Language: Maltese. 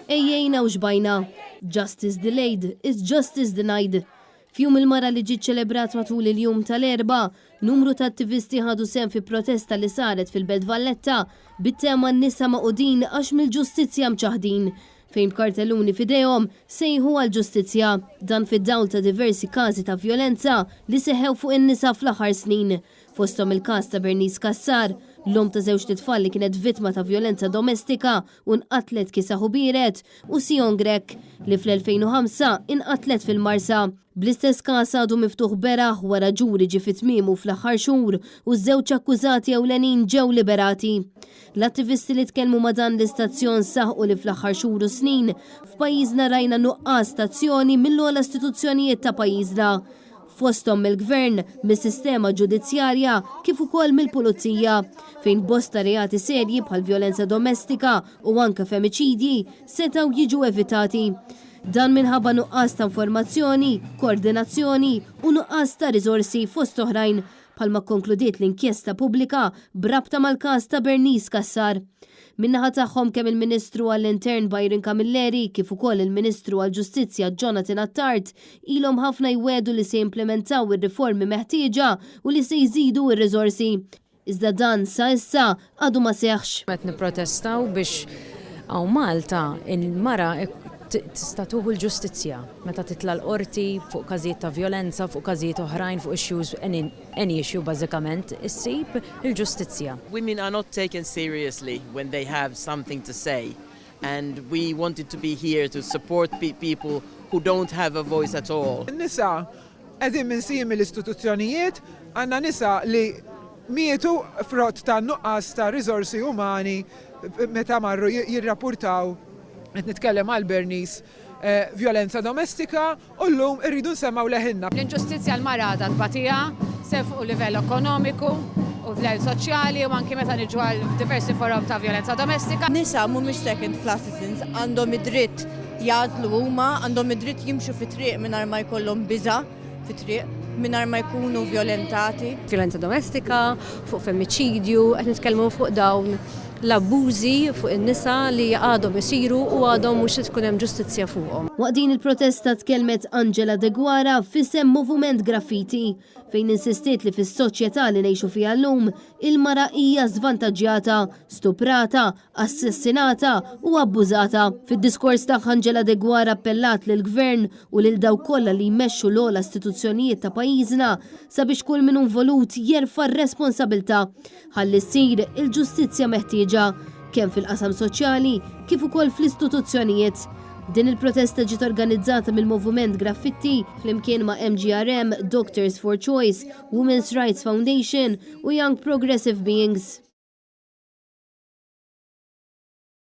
Għejjejna u xbajna. Justice delayed is justice denied. F'Jum il-Mara li ġie ċċelebrat matul il-jum tal-Erbgħa, numru ta' attivisti ħadu sehem fi protesta li saret fil-Belt Valletta bit-tema Nisa magħqudin għax mill-ġustizzja mċaħħdin, fejn b'kartelluni f'idejhom sejħu għall-ġustizzja. Dan fid-dawl ta' diversi każi ta' vjolenza li seħħew fuq in-nisa fl-aħħar snin, fosthom il-każ ta' Bernice Cassar, l-omm ta' żewġt itfal li kienet vittma ta' vjolenza domestika u nqatlet kiesaħ u biered, u Sion Grech, li fl-2005 inqatlet fil-Marsa. Bl-istess każ għadu miftuħ beraħ wara ġuri ġie fi tmiemu fl-aħħar xhur u ż-żewġ akkużati ewlenin ġew liberati. L-attivisti li tkellmu ma' dan l-istazzjon saħqu li fl-aħħar xhur u snin f'pajjiżna rajna nuqqas ta' azzjoni mill-ogħla istituzzjonijiet ta' pajjiżna, fosthom mill-Gvern, mis-sistema ġudizzjarja kif ukoll mill-Pulizija, fejn bosta reati serji bħal vjolenza domestika u anke femiċidji setgħu jiġu evitati. Dan minħabba nuqqas ta' informazzjoni, koordinazzjoni u nuqqas ta' riżorsi fost oħrajn, bħalma kkonkludiet l-inkjesta pubblika b'rabta mal-każ ta' Bernice Cassar. Min-naħa tagħhom kemm il-Ministru għall-Intern Byron Camilleri kif ukoll il-Ministru għall-Ġustizzja Jonathan Attard ilhom ħafna jwiegħdu li se jimplimentaw ir-riformi meħtieġa u li se jżidu r-riżorsi. Iżda dan sa issa għadu ma seħħx. Qed nipprotestaw biex hawn Malta il-mara tista' tieħu l-ġustizzja meta titla' l-qorti fuq każijiet ta' vjolenza, fuq każijiet oħrajn, fuq issues, any, any issue bażikament, issib il-ġustizzja. Women are not taken seriously when they have something to say and we wanted to be here to support people who don't have a voice at all. In-nisa qegħdin minsijin mill-istituzzjonijiet, għandna nisa li mietu frott ta' nuqqas ta' riżorsi umani meta marru jirrapurtaw, qed nitkellem għal Bernice, vjolenza domestika u llum irridu nsemmgħu leħinna. L-inġustizzja l-mara għadha tbatiha, sew fuq livell ekonomiku u livell soċjali u anki meta niġu għal diversi forom ta' vjolenza domestika. Nisa mhumiex second class citizens, għandhom id-dritt jagħżlu huma, għandhom id-dritt jimxu fit-triq mingħajr ma jkollhom biża' fit-triq, mingħajr ma jkunu vjolentati. Vjolenza domestika, fuq femmiċidju, qed nitkellmu fuq dawn l-abbużi fuq in-nisa li għadhom isiru u għadhom mhux se tkun hemm ġustizzja fuqhom. Waqt din il-protesta tkellmet Angela Deguara f'isem Moviment Graffiti, fejn insistiet li fis-soċjetà li ngħixu fiha llum, il-mara hija żvantaġġjata, stuprata, assassinata u abbużata. Fid-diskors tagħha Angela Deguara appellat lill-Gvern u lil dawk kollha li jmexxu l-ogħla istituzzjonijiet ta' pajjiżna sabiex kull min hu involut jerfa' r-responsabilità ħalli ssir il-ġustizzja meħtieġa kemm fil-qasam soċjali kif ukoll fl-istituzzjonijiet. Din il-protesta ġiet organizzata mill-Moviment Graffitti flimkien ma' MGRM, Doctors for Choice, Women's Rights Foundation u Young Progressive Beings.